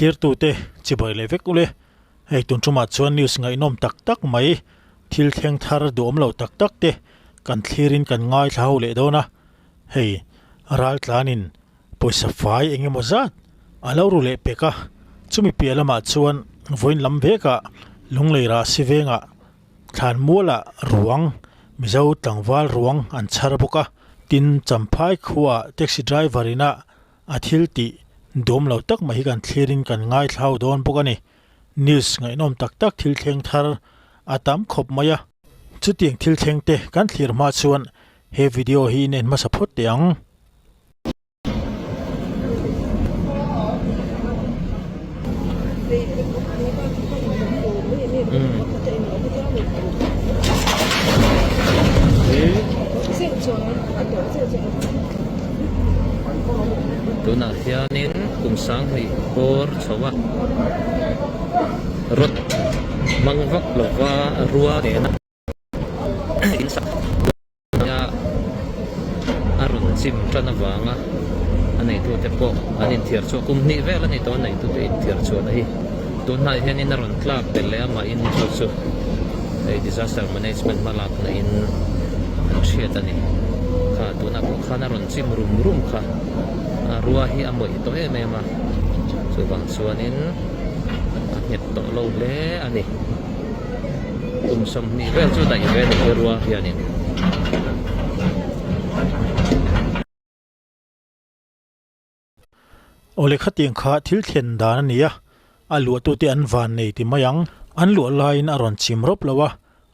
Thlirtute chibai leh vek ule. Hei tun tumah chuan news ngaihnawm tak tak mai, thil thleng thar duhawm lo tak tak te kan thlirin kan ngaithla ho leh dawn a. Hei raltlanin pawisa fai eng emaw zat a lo ru leh pek a, chumi piah lamah chuan vawiin lam vekah Lunglei Rahsi vengah Thlanmualah ruang Mizo tlangval ruang an chhar bawk a, tin Champhai khuaah taxi driver ina a thil tih dawm lo tak mai hi kan thlirin kan ngaithlau dawn bawk a ni. News ngaihnawm tak tak thil thleng thar a tam khawp mai a. Chutiang thil thleng te kan thlir hma chuan he video hi in en hmasa phawt teh ang. Tunah hianin kum sanghnih bawr chho a rawt hmang vak lova rua nena in sak a rawn chim tan avanga a neitute pawh an inthiar chhuak kum hnih vel a ni tawh a neitute inthiar chhuahna hi tunhnai hianin a rawn tlak belh leh a mahin chu chu hei disaster management hma lakna in an hriat a ni kha tunah pawh khan a rawn chim rum rum kha a rua hi a mawih tawh em em a chuvang chuanin a nghet tawh lo hle a ni. Kum 20 vel chu daih ve ni hi rua hianin. Awle khatiang kha thil thlen dan a ni a, a luahtute an van nei ti mai ang. An luah laiin a rawn chim rawp lo a,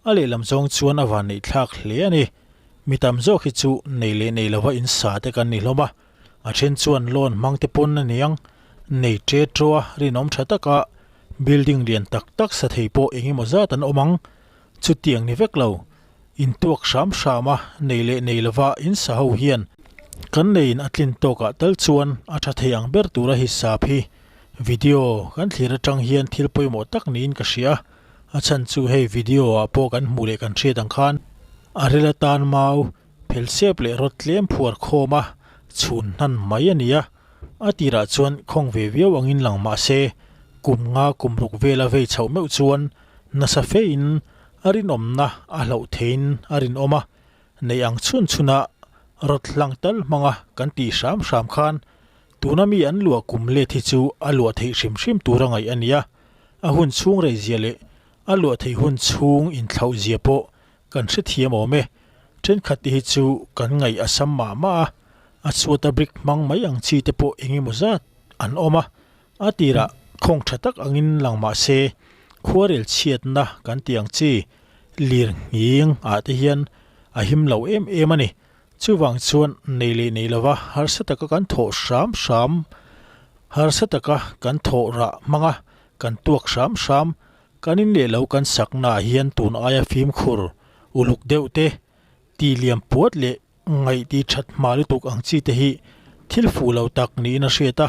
a lehlam zawng chuan a van neih thlak hle a ni. Mi tam zawk hi chu nei leh nei lova in sa te kan ni hlawm a, a then chuan loan hmang te pawn a niang. Nei ṭe ṭaw a rinawm ṭha taka building lian tak tak sa thei pawh eng emaw zat an awm ang. Chutiang ni vek lo, intuak hram hram a nei leh nei lova in sa ho hian kan neiin a tlin tawkah tal chuan a tha thei ang ber tura hisap hi video kan thlir atang hian thil pawimawh tak niin ka hria. A chhan chu hei video ah pawh kan hmuh leh kan hriat ang khan a rel atan mau phel sep leh rawt tlem phuar khawm a chhun hnan mai a ni a. A tirah chuan khawng ve viau angin lang mah se kum nga kum ruk vela vei chhoh meuh chuan Nasa fein a rinawmna a hlauh theiin a rinawm a, neih ang chhun chhuna rawt hlang tal hmanga kan tih hram hram khan tuna mi an luah kum let hi chu a luah theih hrim hrim tur a ngaih a ni a, a hun chhung rei zia leh a luah theih hun chhung inthlauh zia pawh kan hrethiam awm e. Thenkhat te hi chu kan ngaih a sam mah mah a, a chhuata brick hmang mai ang chi te pawh eng emaw zat an awm a, A tirah khawng tha tak angin lang mah se, khuarel chhiatna kan tih ang chi lir nghing ah te hian a him lo em em a ni. Chuvang chuan nei leh nei lova harsa taka kan thawh hram hram, harsa taka kan thawh rah hmanga kan tuak hram hram, kan in leh lo kan sakna ah hian tun aia fimkhur uluk deuh te, tih liam puat leh Ngaihti that hma lutuk ang chi te hi thil fuh lo tak niin a hriat a,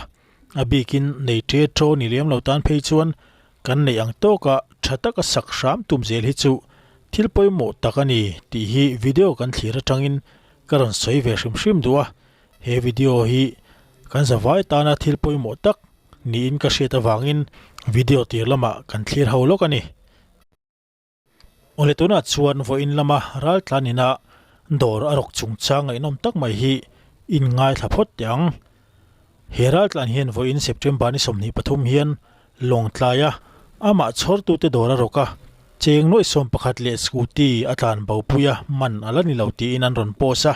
a bikin nei ṭe ṭaw ni lem lo tan phei chuan kan neih ang tawka tha taka sak hram tum zel hi chu thil pawimawh tak a ni tih hi video kan thlir atangin ka rawn sawi ve hrim hrim duh a, he video hi kan zavai tana thil pawimawh tak niin ka hriat avangin video tir lamah kan thlir ho lawk a ni. Awle tunah chuan vawiin lama raltlan ina dawr a rawk chungchang ngaihnawm tak mai hi in ngaithla phawt teh ang. He raltlan hian vawiin September ni 23 hian Lawngtlaia amah chhawrtute dawr a rawk a, cheng nuaih 11 leh scooty a tlan bopui a man a la ni lo tiin an rawn post a.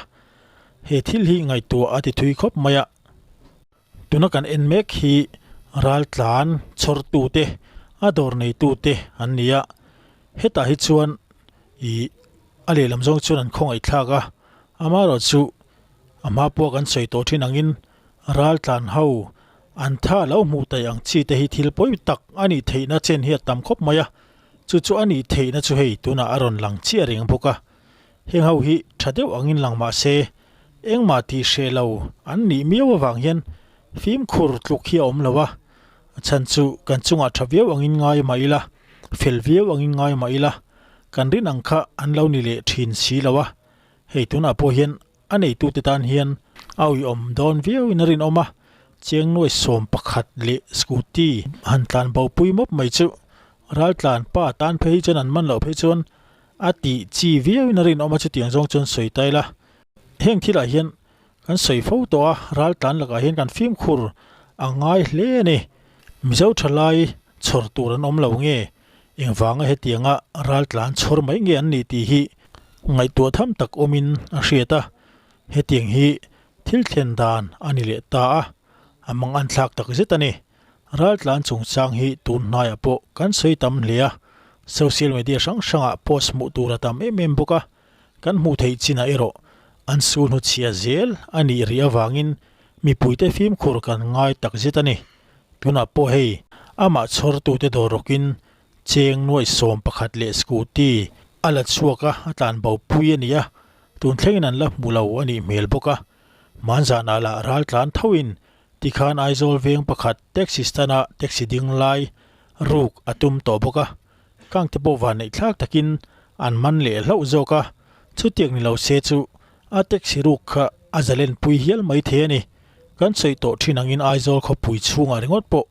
He thil hi ngaihtuah a ti thui khawp mai a. Tuna kan en mek hi raltlan chhawrtute a dawr neitute an ni a, hetah hi chuan ih a lehlam zawng chuan an khawngaih thlak a, amaherawh chu a hma pawh kan sawi tawh thin angin raltlan ho an tha lo hmuh taih ang chi te hi thil pawi tak a nih theihna chen hi a tam khawp mai a, chu chu a nih theihna chu hei tunah a rawn lang chiah reng bawk a, heng ho hi tha deuh angin lang mah se Engmah tih hreh lo an nih miau avang hian fimkhur tluk hi a awm lo a, a chhan chu kan chungah tha viau angin ngai mah ila, fel viau angin ngai mah ila, kan rin ang kha an lo ni leh thin si lo a, hei tunah pawh hian a neitute tan hian a uiawm dawn viauin a rinawm a. Cheng nuai 11 leh scooty han tlan bo pui mawp mai chu raltlan pa tan phei hi chuan an man loh phei chuan a tih chi viau in a rinawm a chutiang zawng chuan sawi ta ila. Heng thilah hian kan sawi fo tawh a, raltlan lakah hian kan fimkhur a ngai hle a ni. Mizo thalai chhawr tur an awm lo nge? Engvanga hetianga raltlan chhawr mai nge an nih tih hi ngaihtuah tham tak awmin a hriat a, hetiang hi thil thlen dan a ni leh ta a, a mang an thlak tak zet a ni. Raltlan chungchang hi tun hnaiah pawh kan sawi tam hle a, social media hrang hrangah post hmuh tur a tam em em bawk a, kan hmuh theih chinah erawh an sul hnuchhia zel a nih rih avangin mipuite fimkhur kan ngai tak zet a ni. Tunah pawh hei amah chhawrtute dawr rawkin cheng nuaih 11 leh scooty a la chhuak a, a tlan bo pui a ni a, tun thlengin an la hmu lo a nih hmel bawk a. Hmanzanah lah ral tlan thoin tikhan Aizawl veng pakhat taxi stand-a taxi ding lai ruk a tum tawh bawk a, kangte pawh vanneih thlak takin an man leh hlauh zawk a, chutiang ni lo se chu a taxi ruk kha a zalenpui hial mai thei a ni. Kan sawi tawh thin angin Aizawl khawpui chhungah ringawt pawh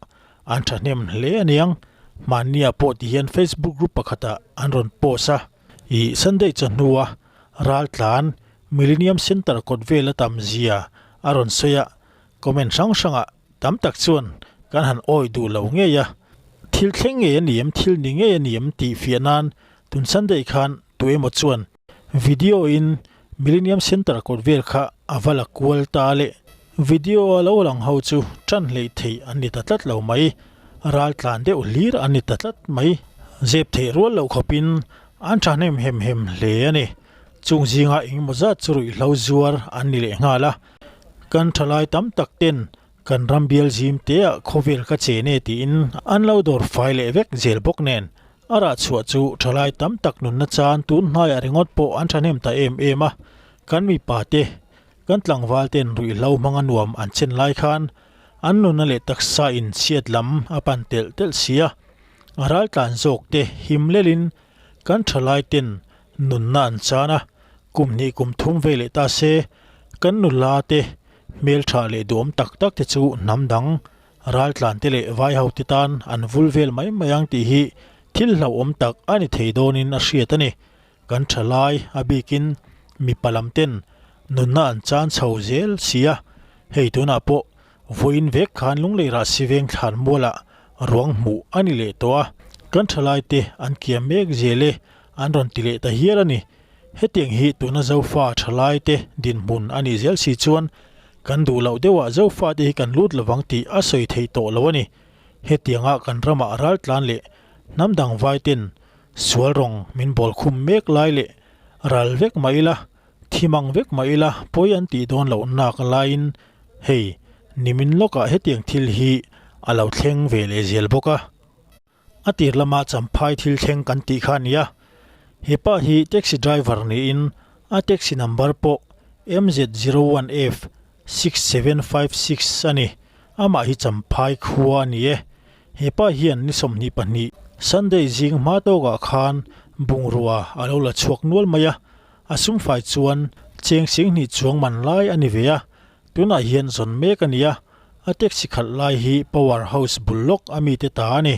an thahnem hle a niang. Hmannia pawh ti hian Facebook group pakhatah an rawn post a. Ih Sunday chawhnua Raltlan Millennium Centre kawt vel a tam zia a rawn sawi a, comment hrang hrangah tam tak chuan kan han awih duh lo ngei a. Thil thleng ngei a ni em, thil ni ngei a ni em tih fiah nan tun Sunday khan tu emaw chuan Video in Millennium Centre kawt vel kha a va la kual ta le. Video a lo lang ho chu tan hleih theih an ni ta tlat lo mai. Ral tlan deuh hlir an ni ta tlat mai. Zep theih rual loh khawpin an thahnem hem hem hle a ni. Chung zinga engemaw zat chu ruihhlo zuar an ni leh nghal a. Kan thalai tam tak ten kan ram bial zim teah khawvel ka chen e tiin an lo dawr fai leh vek zel bawk nen A rah chhuah chu thalai tam tak nunna chan tun hnaiah ringawt pawh an thahnem ta em em a, kan mipa te, kan tlangval ten ruihhlo hmanga nuam an chen lai khan an nunna leh taksa in chhiat lam a pan telh telh si a, a raltlan zawk te him lelin kan thalai ten nunna an chan a, kum hnih kum thum vei leh ta se kan nula te hmeltha leh duhawm tak tak te chu hnam dang Raltlan te leh vaiho te tan an vul vel mai mai ang tih hi thil hlauhawm tak a ni thei dawnin a hriat a ni. Kan tha lai a bikin mipa lam ten nunna an chan chho zel si a, hei tunah pawh vawiin vek khan Lunglei Rahsi veng thlan mualah ruang hmuh a ni leh tawh a, kan tha lai te an kiam mek zel e an rawn ti leh ta hial a ni. Hetiang hi tuna Zofa tha lai te dinhmun a nih zel si chuan Kan duh loh deuhah Zofate hi kan lut lovang tih a sawi theih tawh lo a ni. Hetianga kan ramah raltlan leh hnam dang vaiten sual rawng min bawl khum mek lai leh ral vek mah ila, thi mang vek mah ila pawi an tih dawn loh nak laiin hei nimin lawkah hetiang thil hi a lo thleng ve leh zel bawk a. A tir lama Champhai thil thleng kan tih kha a ni a, he pa hi taxi driver niin a taxi number pawh MZ01F 6756 a ni, amah hi Champhai khua a ni e. He pa hian ni 22 Sunday zing hma tawkah khan bungrua a lo la chhuak nual mai a, a sumfai chuan cheng 2000 chuang man lai a ni ve a, tunah hian zawn mek a ni a. A taxi khalh lai hi power house bul lawk a mite ta a ni.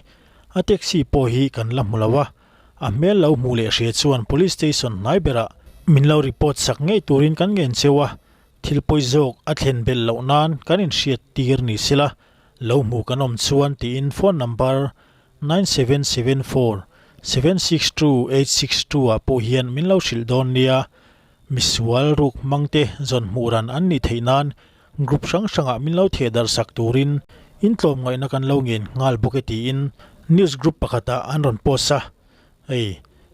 A taxi pawh hi kan la hmu lo a, a hmel lo hmuh leh hria chuan police station hnai berah min lo report sak ngei turin kan ngen cheu a, thil pawi zawk a thlen belh loh nan kan inhriat tir ni sela, lo hmu kan awm chuan tiin phone number 9774 762 862 ah pawh hian min lo hrilh dawn nia. Misual ruk hmangte zawn hmuh ran an nih theih nan Group hrang hrangah min lo theh darh sak turin in tlawmngaihna kan lo ngen nghal bawk e tiin news group pakhatah an rawn post a, hei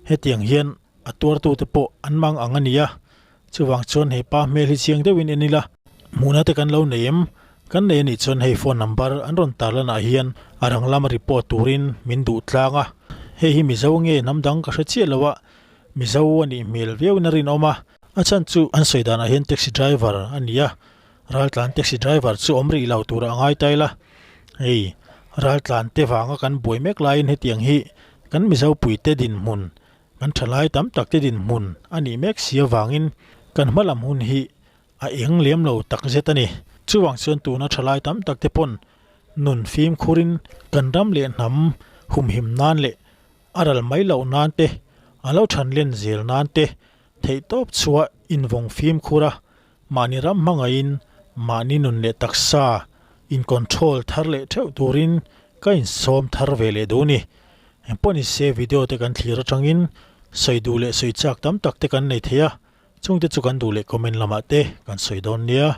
hetiang hian a tuartute pawh an mang ang a ni a, chuvang chuan he pa hmel hi chiang deuhin en ila hmuhna te kan lo nei em? Kan nei a nih chuan hei phone number an rawn tarlanah hian a rang lama report turin min duh tlang a, hei hi Mizo nge hnam dang ka hre chiah lo a, Mizo a nih hmel viauin a rinawm a. A chhan chu an sawi danah hian taxi driver a ni a, raltlan taxi driver chu awm rih lo turah a ngai ta ila. Hei raltlan te vanga kan buai mek laiin hetiang hi kan Mizo puite dinhmun, kan thalai tam tak te dinhmun a nih mek si avangin kan hma lam hun hi a eng lem lo tak zet a ni. Chuvang chuan tuna thalai tam tak te pawn nun fimkhurin kan ram leh hnam humhim nan leh a ral mai loh nan te, a lo than len zel nan te theihtawp chhuah invawng fimkhur a, mahni ram hmangaihin mahni nun leh taksa in control thar leh theuh turin ka insawm thar ve leh duh ni. Engpawh ni se video te kan thlir atangin sawi duh leh sawi chak tam tak te kan nei thei a, chungte chu kan duh leh comment lamah te kan sawi dawn nia.